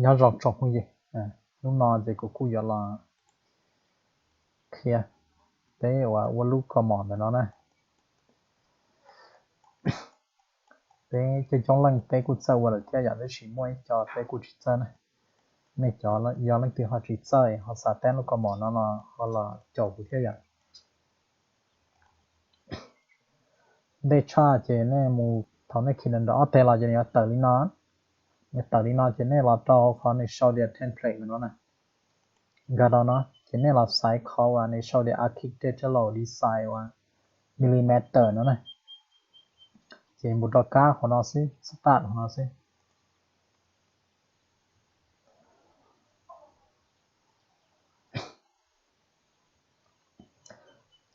Nyob zoo tsoom phooj ywg, hnub no ces kuv kuj yuav los qhia peb uas ua lub kho mos ntawm no na. Peb coob coob leej peb kuj txawj ua lawm thiab yom, tab sis muaj ib co peb kuj tsis txawj na. Nej cov yog leej twg ho tsis txawj ho xav teb lub kho mos no los ho los caum kuv thiab yom. Ntej tshaj ces nej mus thaum nej khi nram ob teg los ces nws yuav tawm li no. Nws tawm li no ces nej los rau qhov nws sau tias template no na. Nkag rau no ces nej los xaiv qhov uas nws sau tias architectural design uas millimeter no na. Ces mus rau kab qhov no xwb, start qhov no xwb.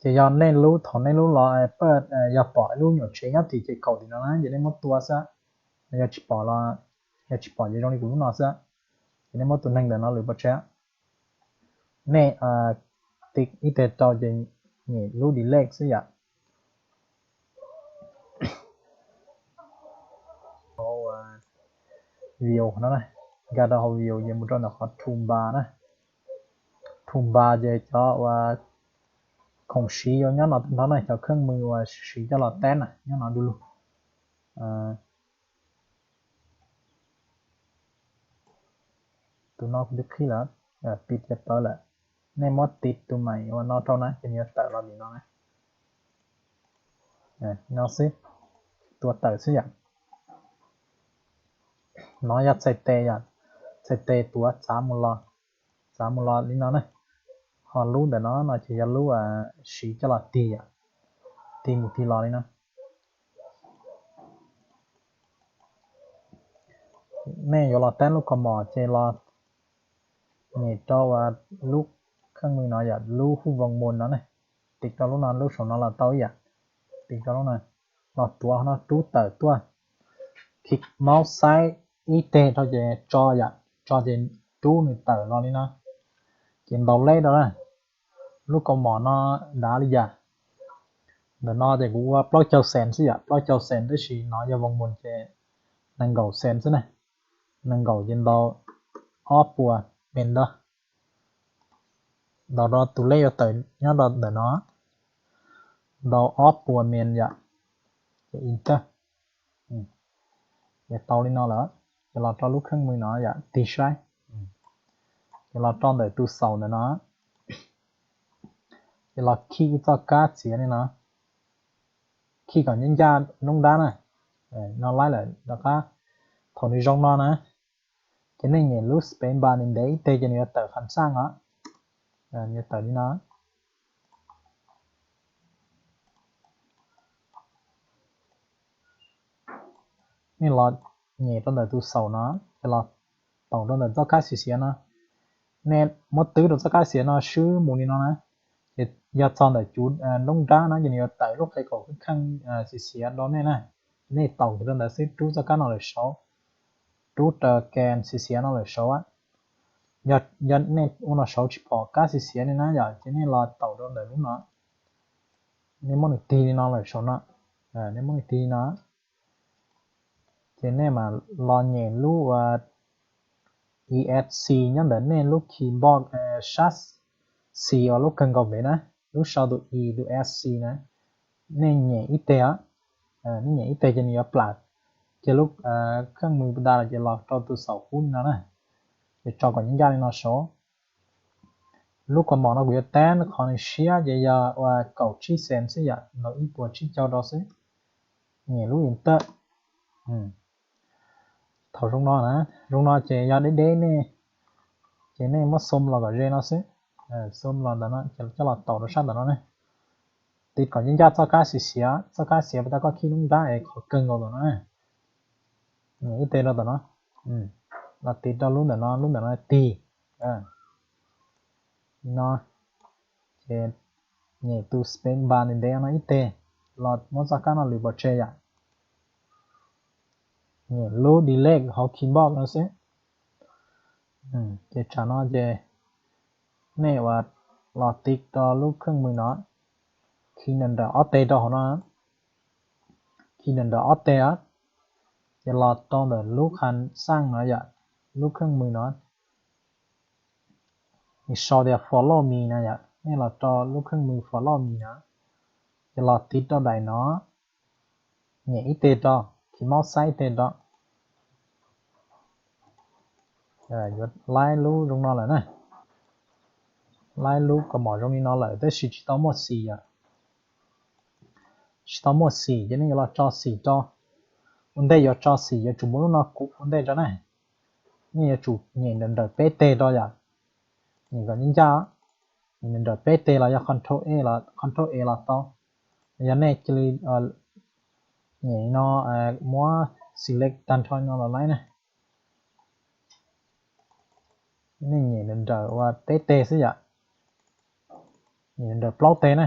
Ces yog nej lub, thaum nej lub los, yog pom ib lub nyuam tsev nyob tim ces kaum tim no na, ces nej muab tua xwb. Yog tsis pom los, yog tsis pom ces zoo li kuv lub no xwb. Ces nej muab tus neeg ntawm no lwm pov tseg. Nej tiv ib teg rau ces nyem lub delete xwb yom. View no, nkag rau hauv view ces mus rau ntawm qhov toolbar na. Toolbar ces cov uas khoom siv yuav nyob no tag nrho na, cov kheej mws uas siv coj los teb na nyob no du lug. Tus no kuv twb qhib lawm, pib tias pawv lawm. Nej muab tiv tus mais uas no rau na ces nws yuav tawm los tim no na. No xwb, tua tawm xwb yom. No yog txhais tes yom, txhais tes tuav txav mus los, txav mus los li no na. Ho lub ntawm no no ces yog lub siv coj los tig yom, tig mus tig los li no. Nej yuav los teb lub kho mos ces los nyem rau lub kheej mws no yom, lub hub voos mus no ne. Tiv rau lub no, lub saum no los tau ib yam. Tiv rau lub no, los tuav no rub tawm tuaj. Khi mouse saib ib teg rau ces tso yom, tso ces rub nws tawm los li no. Ces ntaus leb rau na, lub kho mos no dav li cas. Ntawm no ces kuv ua plaub caug xees xwb yom, plaub caug xees tab sis no yog voos mus ces nees nkaum xees xwb na. Nees nkaum ces ntaus ob puas mees ntawd. Ntaus rau tus lej yuav tawm nyob rau ntawm no, ntaus ob puas mees yom, ces enter. Ces tau li no lawm, ces los rau lub kheej mws no yom, tig saib. Ces los rau ntawm tus xaum ntawm no, ces los khi ib txoj kab txiav li no, khi kom ncaj ncaj noob nrab na. No laib lawm rov qab, thaum nws zoo no na, ces nej nyem lub space bar ntev ntev ib teg ces nws yuav tawm fas xaj os. Nws yuav tawm li no. Nej los nyem rau ntawm tus xaum no, ces los taum rau ntawm txoj kab xiav xiav no. Nej muab twb rau txoj kab xiav no swb mus li no na. Ces yog txog ntawm cuv noob nrab no ces nws yuav tawm lub qe kaum kheej xiav xiav rau nej na. Nej taum kiag rau ntawd xwb, rub txoj kab no lawm saud, rub raws kas xiav xiav no lawm saud. Yog nej ua no saud tsis pom kab xiav xiav li na yom, ces nej los taum rau ntawm lub no, nej muab nws tig li no lawm saud no, nej muab nws tig li no, ces nej mam los nyem lub ua E S C nyob ntawm nej lub keyboard, sab xis uas lub kawg nkaus pem na, lub sau tus E tus S C na, nej nyem ib teg, nej nyem ib teg ces nws yuav plam kiag lub kheej mws pus tas los ces los rau tus xaum kub no na, ces tso kom ncaj ncaj li no saud. Lub kho mos no kuv yuav tab qhov nws siab ces yog ua kaum tsib xees xwb yom, ntaus ib puas tsib caug rau xwb. Nyem lub enter. Thaum zoo no na, zoo no ces yog deb deb nej, ces nej muab xoo los kom ze no xwb. Xoo los ntawm no ces coj los taum rau sab ntawm no ne. Tiv kom ncaj ncaj txoj kab xiav xiav, txoj kab xiav puas tas koj khij noob nrab es qhov kawg nkaus ntawm no. Nyem ib teg rau ntawm no, los tiv rau lub ntawm no, lub ntawm no tig. No, ces nyem tus space bar ntev ntev no ib teg, los muab txoj kab no lwm pov tseg yom. Nyem lub delete hauv keyboard no xwb. Ces tsam no ces nej ua los tiv rau lub kheej mws no, khi nram nram ob teg rau hauv no, khi nram nram ob teg, ces los rau ntawm lub qha xaj no yom, lub kheej mws no, nws sau tias follow me no yom, nej los rau lub kheej mws follow me no, ces los tiv rau daim no, nyem ib teg rau, khi mob xaib ib teg rau. Yuav laib lub zoo no lawm na, laib lub kaus mom zoo li no lawm tab sis tsis tau muaj xim yom, tsis tau muaj xim ces nej yuav los tso xim rau. Ua ntej yuav tso xim yuav tsum muab lub no kuv ua ntej rau na. Nej yuav tsum nyem nrawm nrawm peb teg rau yom, nyem kom ncaj ncaj, nyem nrawm nrawm peb teg los yog control A los, control A los tau. Yog nej cia li nyem no, muab select tag nrho no los laib na. Nej nyem nrawm nrawm ua peb teg xwb yom, nyem nrawm nrawm plaub teg na.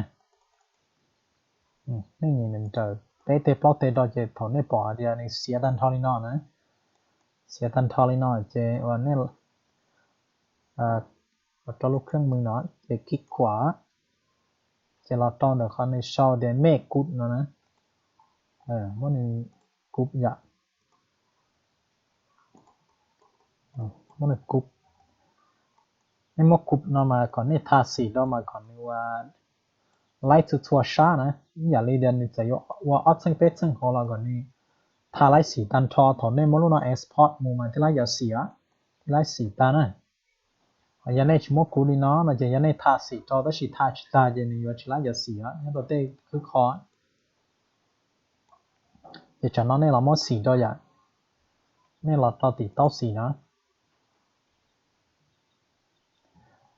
Nej nyem nrawm nrawm peb teg plaub teg rau ces thaum nej pom hais tias nws xiav tag nrho li no na, xiav tag nrho li no ces ua nej los rau lub kheej mws no ces khi khuam, ces los rau ntawm qhov nws sau tias mej kub no na, muab nws kub yom, muab nws kub. Nej muab kub no mas kom nej tha xim rau mas kom nws ua laib txhua txhua sab na, ib yam li tias nws txawm yuav ua ob txheej peb txheej hauv los kom nws tha laib xim tag nrho, thaum nej muab lub no export mus mas thiaj laib yuav xim os, thiaj laib xim tag na. Yog nej tsis muab kub li no no ces yog nej tha xim rau tab sis tha tsis tag ces nws yuav tsis laib yuav xim os nyob rau tej khwb kho. Ces tsam no nej los muab xim rau yom, nej los rau tim taub xim no.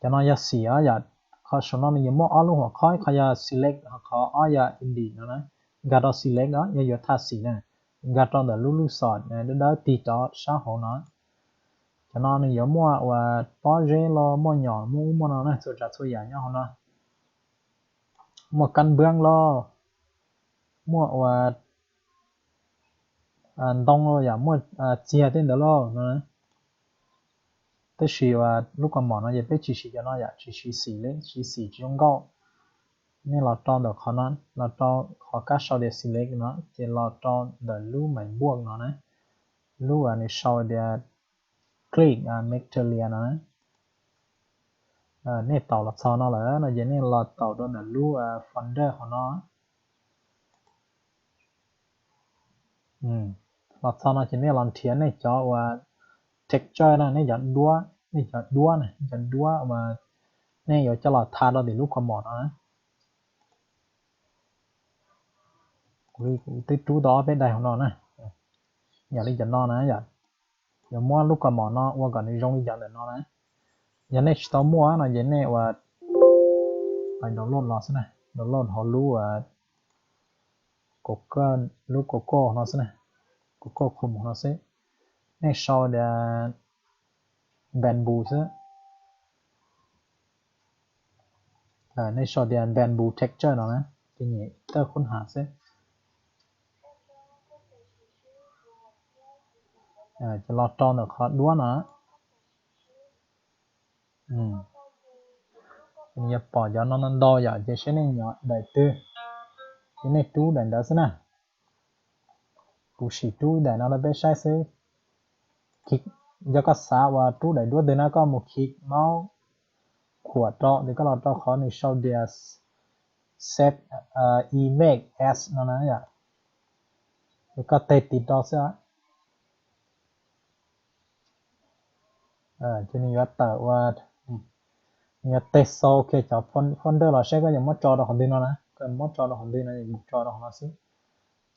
Cov no yog xim os yom, qhov saum no nws yuav muaj ob lub hom khob, qhov yog select, qhov ob yog edit no na. Nkag rau select os yog yuav tha xim na, nkag rau ntawm lub lub xom dawb dawb tig rov sab hauv no. Cov no nws yuav muaj uas pob zeb los muaj nyom muaj ub muaj no na, txhua tsav txhua yam nyob hauv no. Muaj kab npwab los, muaj uas ntoo los yom, muaj txiag tej ntawd los no. Tab sis uas lub kaus mom no ces peb tsis siv cov no yom, tsis siv xim li, siv xim tsis zoo nkauj. Nej los rau ntawm qhov no, los rau qhov kab sau tias select no ces los rau ntawm lub maiv npuaj no na, lub uas nws sau tias click Magnolia no na. Nej taus los txog no lawm no ces nej los taus rau ntawm lub folder hauv no. Los txog no ces nej los nrhiav nej cov uas texture na, nej cov duab, nej cov duab na, nej cov duab uas nej yuav coj los tha rau tim lub kaus mom no na. Kuv twb rub tau ob peb daim hauv no na. Yam li cov no na yom, yuav muab lub kaus mom no ua kom nws zoo li cov ntawm no na. Yog nej tsis tau muaj no ces nej ua download los xwb na, download hauv lub, lub Google no xwb na, Google Chrome no xwb. Nej sau tias Bamboo xwb. Nej sau tias Bamboo texture no na, ces nyem tawj khub ham xwb. Ces los rau ntawm qhov duab no. Nws yuav pom cov no ntau yom, ces seb nej nyob daim twg, ces nej rub daim ntawd xwb na. Kuv sim rub daim no rau peb saib xwb. Yog koj xav uas rub daim duab twg na koj mus khi maub khuam rau ces koj los rau qhov nws sau tias save image as no na yom. Ces koj teg tiv rau xwb. Ces nws yuav tawm ua, nws yuav teg xau kiag cov folder los seb koj yuav muab tso rau qhov twg no na, koj yuav muab tso rau qhov twg no, kuv tso rau qhov no xwb.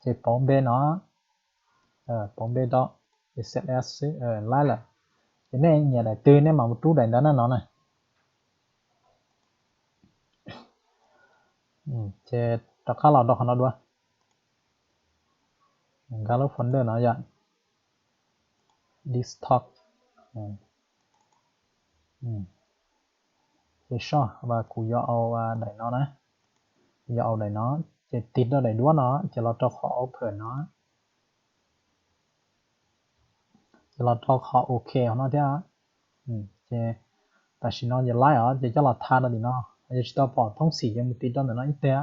Ces pauv npe no, pauv npe rau, ces save as xwb, laib lawm. Ces nej nyiam daim twg nej mam mus rub daim ntawd na no na. Ces rov qab los rau qhov no dua. Nkag lub folder no yom, desktop. Ces soj, kuv yuav au daim no na, kuv yuav au daim no. Ces tig rau daim duab no ces los rau qhov open no, ces los rau qhov ok no thiab. Ces tam sim no ces laib os, ces coj los tha rau tim no. Yog tsis tau pom thoob xim ces mus tig rau ntawm no ib teg,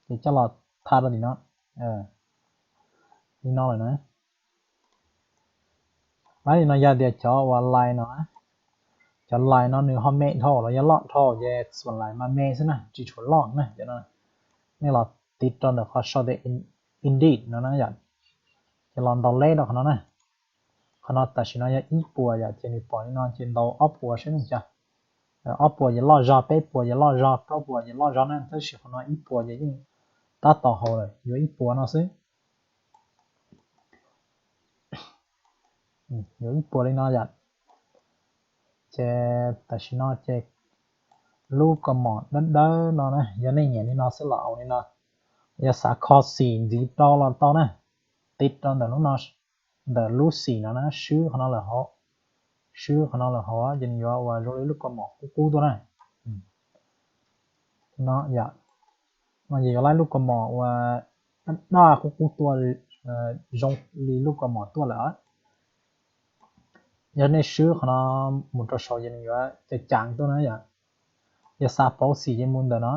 ces coj los tha rau tim no. Li no lawm na. Lawv no yog tias cov uas lais no, cov lais no nws ho me dhau los yog loj dhau ces xuas lais mas me xwb na, tsis tshua loj na. Nej los tiv rau ntawm qhov sau tias edit no na yom, ces los ntaus leb rau qhov no na. Qhov no tam sim no yog ib puas yom, ces nws pom li no ces ntaus ob puas saib nws cas. Ob puas ces loj zog, peb puas ces loj zog, plaub puas ces loj zog na, tab sis qhov no ib puas ces yeej tab tom haum lawm, yuav ib puas no xwb. Yuav ib puas li no yom. Ces tam sim no ces lub kaus mom dawb dawb no na, yog nej nyiam li no xwb los au li no. Yog xav kho xim ntxiv rau los tau na, tiv rau ntawm lub no, ntawm lub xim no na, swb qhov no lawm hauv, swb qhov no lawm hauv ces nws yuav ua zoo li lub kaus mom qub qub tuaj na. No yom, no ces yuav laib lub kaus mom uas daj daj qub qub tuaj, zoo li lub kaus mom tuaj lawm. Yog nej swb qhov no mus rau saud ces nws yuav cas cas tuaj na yom. Yog xav pauv xim ces mus ntawm no.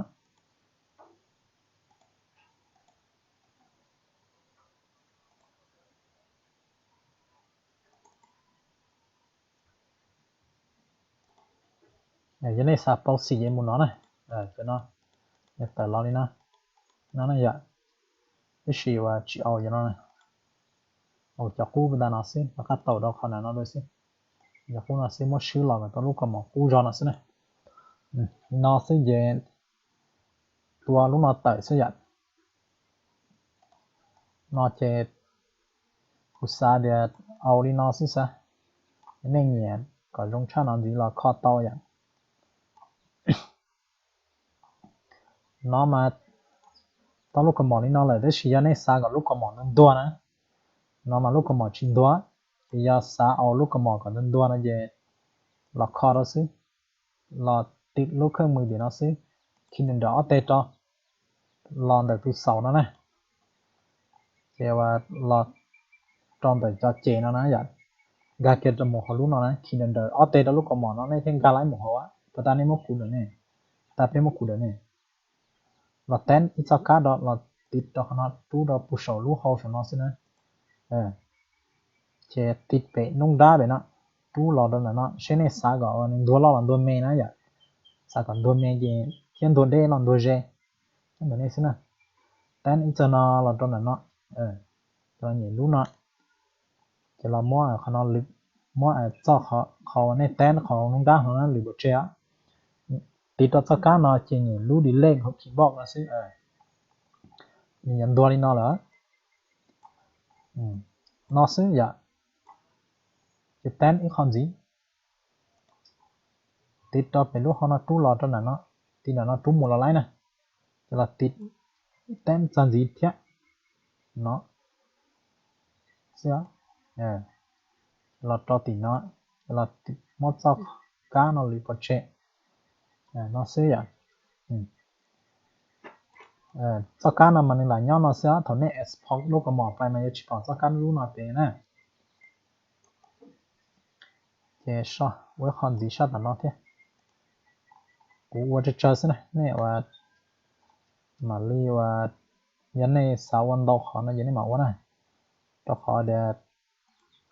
Yog nej xav pauv xim ces mus no na, cov no, yog tawm los li no, no na yom, tab sis uas tsis au cov no, au cov qub puag ta no xwb, rov qab tau rau qhov no dua xwb, cov qub no xwb, muab swb los kom tau lub kaus mom qub zog no xwb na. No xwb ces tua lub no tawm xwb yom. No ces kuv xav tias au li no xwb xav, nej nyiam kom zoo tshaj no ntxiv los kho tau yom. No mas tau lub kaus mom li no lawm, tab sis yog nej xav kom lub kaus mom ntuag ntuag na, no mas lub kaus mom tsis ntuag, ces yog xav au lub kaus mom kom ntuag ntuag no ces los kho rau xwb, los tiv lub kheej mws tim no xwb, khi nws nrawm ob teg rau, los ntawm tus xaus no na, ces los rau ntawm cov ces no na yom, nkag kiag rau mus hauv lub no na, khi nws nrawm ob teg rau lub kaus mom no nej thiaj nkag laib mus hauv, puas tas nej muab kuv lawm ne, puas tas peb muab kuv lawm ne. Los teeb ib txoj kab rau los tiv rau qhov no rub rau puag saum lub hau saum no xwb na. Ces tiv pem noob nrab pem no, rub los rau ntawm no seb nej xav kom nws ntuag loj los ntuag me na yom. Xav kom ntuag me ces thiab ntuag deb los ntuag ze, ntawm nej xwb na. Teeb ib txoj no los rau ntawm no, ces los nyem lub no, ces los muab qhov no, muab txoj qhov nej teeb qhov noob nrab no na lwm pov tseg, tiv rau txoj kab no ces nyem lub delete hauv keyboard no xwb, nws yuav ntuag li no lawm. No xwb yom. Ces teeb ib qho ntxiv, tiv rau pem lub hau no rub los rau ntawm no, tiv ntawm no rub mus los laib na, ces los tiv teeb txog ntxiv thiab no xwb, los rau tim no, ces los muab txoj kab no lwm pov tseg no xwb yom. Txoj kab no mas nws lam nyob no xwb, thaum nej export lub kaus mom pais mas yuav tsis pom txoj kab lub no pem na. Ces ua ib qho ntxiv sab tom no thiab. Kuv ua tsawg tsawg xwb na, nej ua mam li ua, yog nej xav ua ntau qhov no ces nej mam ua na, rau qhov tias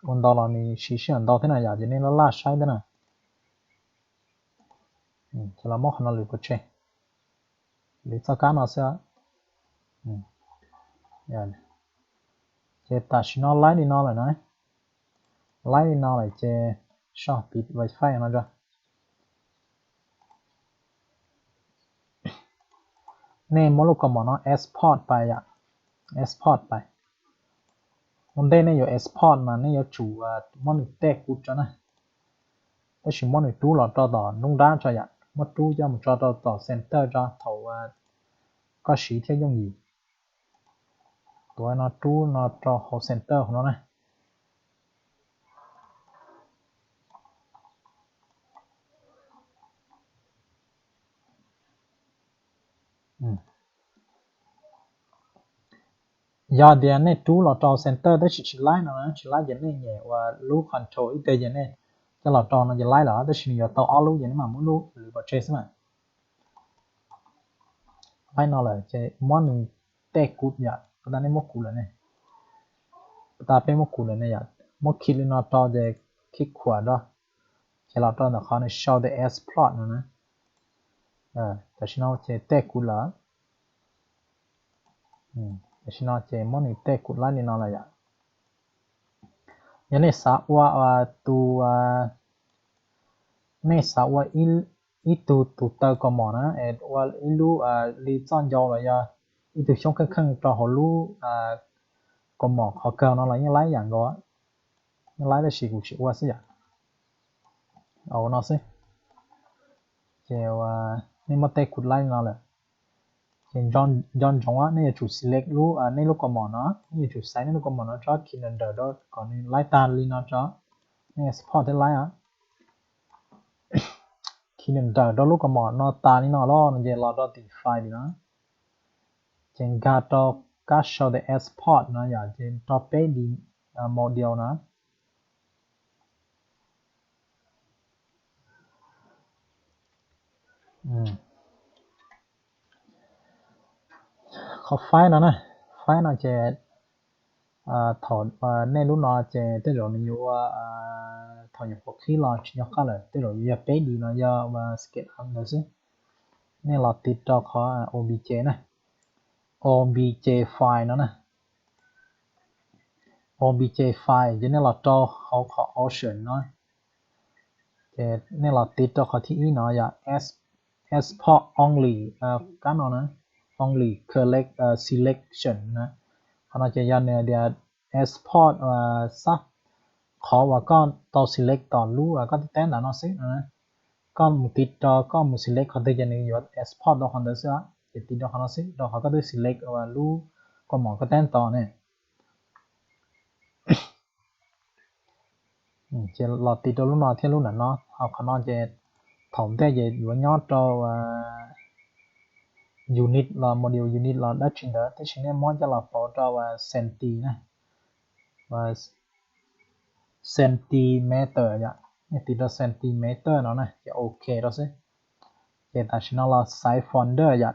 ua ntau los nws siv sij hawm ntau thiab na yom, ces nej laj laj saib thiab na. Ces los muab qhov no lwm pov tseg, lwm txoj kab no xwb. Ces tam sim no laib li no lawm na, laib li no lawm ces soj tiv wifi no tso. Nej muab lub kaus mom no export pais yom, export pais. Ua ntej nej yuav export mas nej yuav tsum muab nws tej kuv tso na, tab sis muab nws rub los rau tom noob nrab tso yom, muab rub coj mus tso rau tom center tso, thaum koj siv thiaj yooj yim. Tuav no rub no rau hauv center hauv no na. Yog tias nej rub los rau center tab sis tsis laib no na, tsis laib ces nej nyem ua lub control ib teg ces nej coj los rau no ces laib lawm, tab sis nws yuav tau ob lub ces nej mam muab lub lwm pov tseg xwb na. Laib no lawm ces muab nws tej kuv yom, puas tas nej muab kuv lawm ne, puas tas peb muab kuv lawm ne yom, muab khi li no rau ces khuam rau, ces los rau ntawm qhov nws sau tias export no na. Tam sim no ces tej kuv lawm. Tam sim no ces muab nws tej kuv laib li no lawm yom. Yog nej xav ua tus, nej xav ua ib tug tus taw kaus mom na es ua ib lub li txoj ncau los yog ib tug xyoob kheej kheej rau hauv lub kaus mom qhov kawg no los yeej laib yam nkaus, yeej laib tab sis kuv tsis ua xwb yom. Ua no xwb. Ces nej muab tej kuv laib li no lawm. Ces nco ntsoov nej yuav tsum select lub, nej lub kaus mom no, nej yuav tsum xaiv nej lub kaus mom no tso khi nws nrawm rau kom nws laib tag li no tso. Nej export thiab laib os. Khi nws nrawm rau lub kaus mom no tas li no los no ces los rau tim file li no. Ces nkag rau kab sau tias export no yom, ces rau peb D model no. Qhov file no na, file no ces thaum nej lub no ces tej zaum nws yuav ua, thaum nyuam qhuav qhib los tsis nco qab lawm, tej zaum yuav yog peb D no yog scale up ntawd xwb. Nej los tiv rau qhov obj na, obj file no na. Obj file ces nej los rau hauv qhov option no. Ces nej los tiv rau qhov thib ib no yog export only, kab no na, only collect selection na. Qhov no ces yog nws tias export xab, qhov uas koj tau select tom lub koj tab ntawd no xwb no. Koj mus tiv rau, koj mus select qhov twg ces nws yuav export rau qhov ntawd xwb. Ces tiv rau qhov no xwb, rau qhov koj twb select lub kaus mom koj tab tom ne. Ces los tiv rau lub no thiab lub ntawm no, ho qhov no ces thaum ntej ces yuav nyob rau unit los model unit los dab tsi ntawd, tab sis nej muab coj los pauv rau centi na, centimeter yom. Nej tiv rau centimeter no na ces ok rau xwb. Ces tam sim no los xaiv folder yom,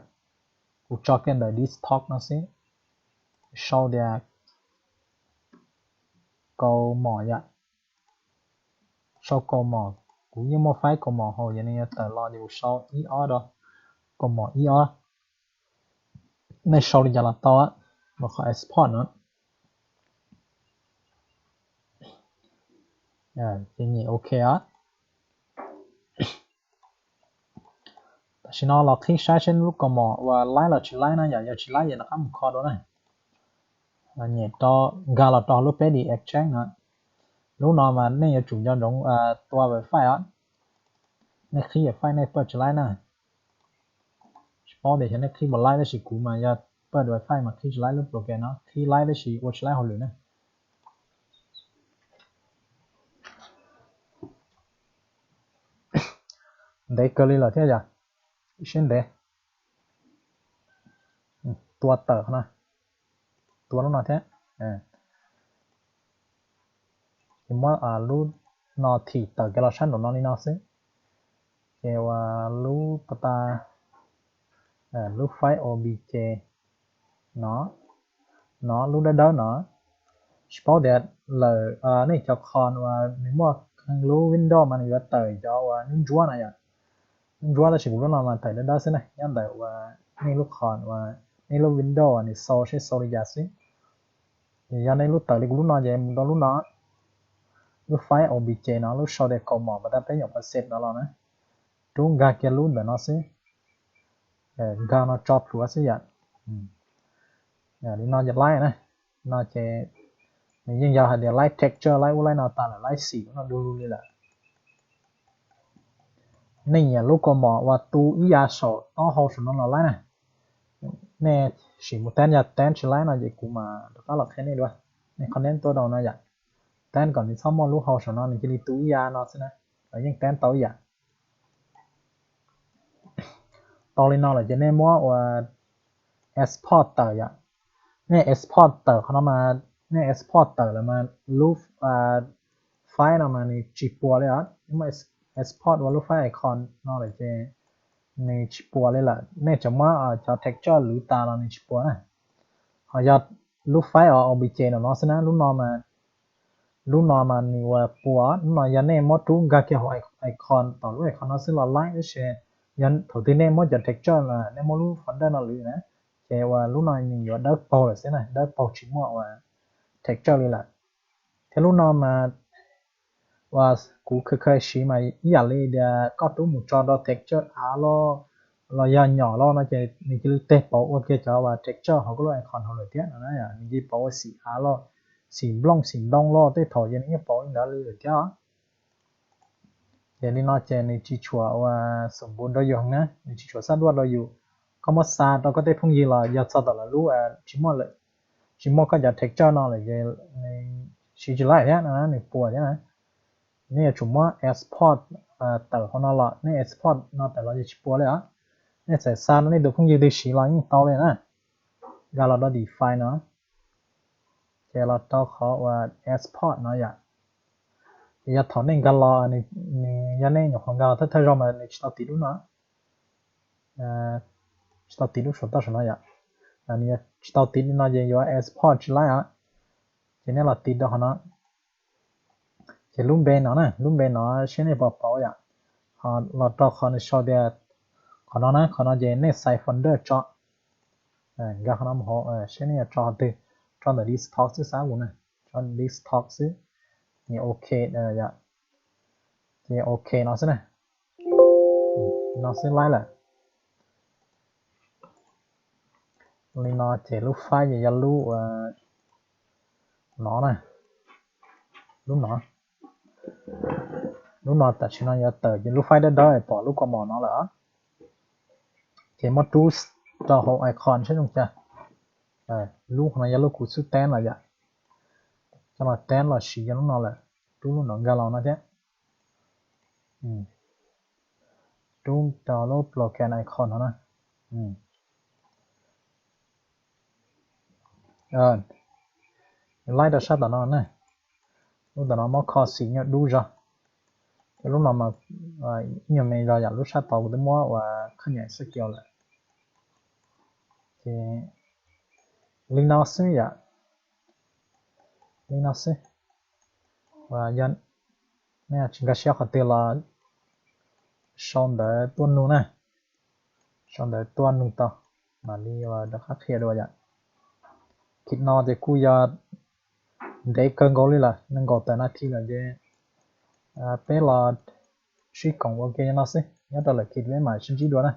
kuv tso kiag ntawm desktop no xwb, sau tias kaus mom yom, sau kaus mom. Kuv yeej muaj file kaus mom hauv, yog nws yuav tawm los ces kuv sau ib ob rau, kaus mom ib ob. Nej sau li cas los tau, mus qhov export no. Ces nyem ok os. Tam sim no los qhib saib seb lub kaus mom uas laib los tsis laib na yom, yog tsis laib ces rov qab mus kho dua na. Nyem rau, nkag los rau lub peb D extract no. Lub no mas nej yuav tsum nco ntsoov tua file os. Nej qhib file nej pawj tsis laib na. Tsis paub tias xyov nej qhib puas laib, tab sis kuv mas yog pawj file mas qhib tsis laib lub program no, qhib laib tab sis ua tsis laib hauj lwm na. Ntev kawg li lawm thiab yom, siab ntev. Tua tawm no, tua lub no thiab. Ces muab lub no thim tawm kiag los sab nraum no li no xwb. Ces ua lub pata, lub file obj no, no lub dawb dawb no. Tsis paub tias lawm nej cov qhov uas nws muaj lub window mas nws yuav tawm cov uas ntsuab ntsuab na yom. Ntsuab ntsuab tab sis kuv lub no mas tawm dawb dawb xwb na, nyob ntawm uas nej lub qhov uas nej lub window uas nws xau seb xau li cas xwb. Ces yog nej lub tawm li kuv lub no ces mus rau lub no, lub file obj no, lub sau tias kaus mom pata peb nyuam qhuav save no los na. Rub nkag kiag lub ntawm no xwb, nkag no tso plhuav xwb yom. Li no ces laib na, no ces nws yeej yog hais tias laib texture, laib ub laib no tas lawm, laib xim no du lug li lawm. Nej nyiam lub kaus mom uas tu ib yav saum taub hau saum no los laib na. Nej sim mus tab, yog tab tsis laib no ces kuv mam rov qab los qhia nej dua. Nej comment tuaj rau no yom, tab kom nws txhob muaj lub hau saum no nws cia li tu ib yav no xwb na, los yeej tab tau ib yam. Tau li no lawm ces nej muab ua export tawm yom. Nej export tawm qhov no mas, nej export tawm lawm mas lub file no mas nws tsis puas li os. Nej muab export ua lub file icon no lawm ces nws tsis puas li lawm. Nej tseem muab cov texture lwv tas los nws tsis puas na. Ho yog lub file obj no no xwb na, lub no mas Lub no mas nws ua puas, lub no yog nej muab rub nkag kiag hauv icon, tom lub icon no xwb los laib, tab sis yog thaum twg nej muab cov texture los nej muab lub folder no lwm na, ces ua lub no nws yuav dawb paug lawm xwb na, dawb paug tsis muaj ua texture li lawm. Thiab lub no mas ua kuv kha kha siv mas ib yam li tias koj rub mus tso rau texture av los, los yog nyom los no ces nws cia li teg pauv ua kiag cov uas texture hauv koj lub icon hauv lawm thiab no, nws cia li pauv ua xim av los, xim nplooj xim ntoo los tej thaum ces nws yeej pauv li ntawd li lawm thiab. Ces li no ces nws tsis tshua ua xum npu rau yus na, nws tsis tshua xab duaj rau yus. Koj muab xa rau koj tej phooj ywg los yog txog tom lawv lub tsis muaj, tsis muaj koj cov texture no lawm ces nws siv tsis laib thiab no, nws puas thiab na. Nej yuav tsum muab export tawm hauv no los, nej export no tawm los ces tsis puas li os. Nej txawm xa rau nej tus phooj ywg twg siv los yeej tau li na. Nkag los rau define no, ces los rau qhov uas export no yom. Ces yog thaum nej nkag los, nws, yog nej nyuam qhuav nkag los thawj thawj zaug mas nws tsis tau tiv lub no, tsis tau tiv lub saum toj saum no yom. Nws tsis tau tiv li no ces yuav export tsis laib os. Ces nej los tiv rau qhov no. Ces lub npe no na, lub npe no seb nej puas pauv yom. Ho los rau qhov nws sau tias, qhov no na, qhov no ces nej xaiv folder tso. Nkag qhov no mus hauv, seb nej yuav tso qhov twg, tso ntawm desktop xwb xav kuv na, tso desktop xwb. Ces ok, ces ok no xwb na. No xwb laib lawm. Li no ces lub file ces yog lub no na, lub no. Lub no tam sim no yuav tawm ces lub file dawb dawb pom lub kaus mom no lawm. Ces muab rub rau hauv icon seb zoo cas. Lub no yog lub kuv xub teb los yom, coj los teb los siv yog lub no lawm, rub lub no nkag los no thiab. Rub rau lub program icon no na. Laib rau sab tom no na. Lub tom no muab kho xim nyuag dub zog. Ces lub no mas ib nyuag me zog yom, lub sab tod kuv twb muab ua khaub ncaws xab kias lawm. Ces li no xwb yom, li no xwb. Yog nej tsis nkag siab qhov twg los sau ntawv tuaj nug na, sau ntawv tuaj nug tau mam li rov qab qhia dua yom. Kis no ces kuj yog ntev kawg nkaus li lawm, nees nkaum tawm nas this lawm ces peb los sib koom ua ke no xwb, nyob rau lwm kis peb mam sib ntsib dua na.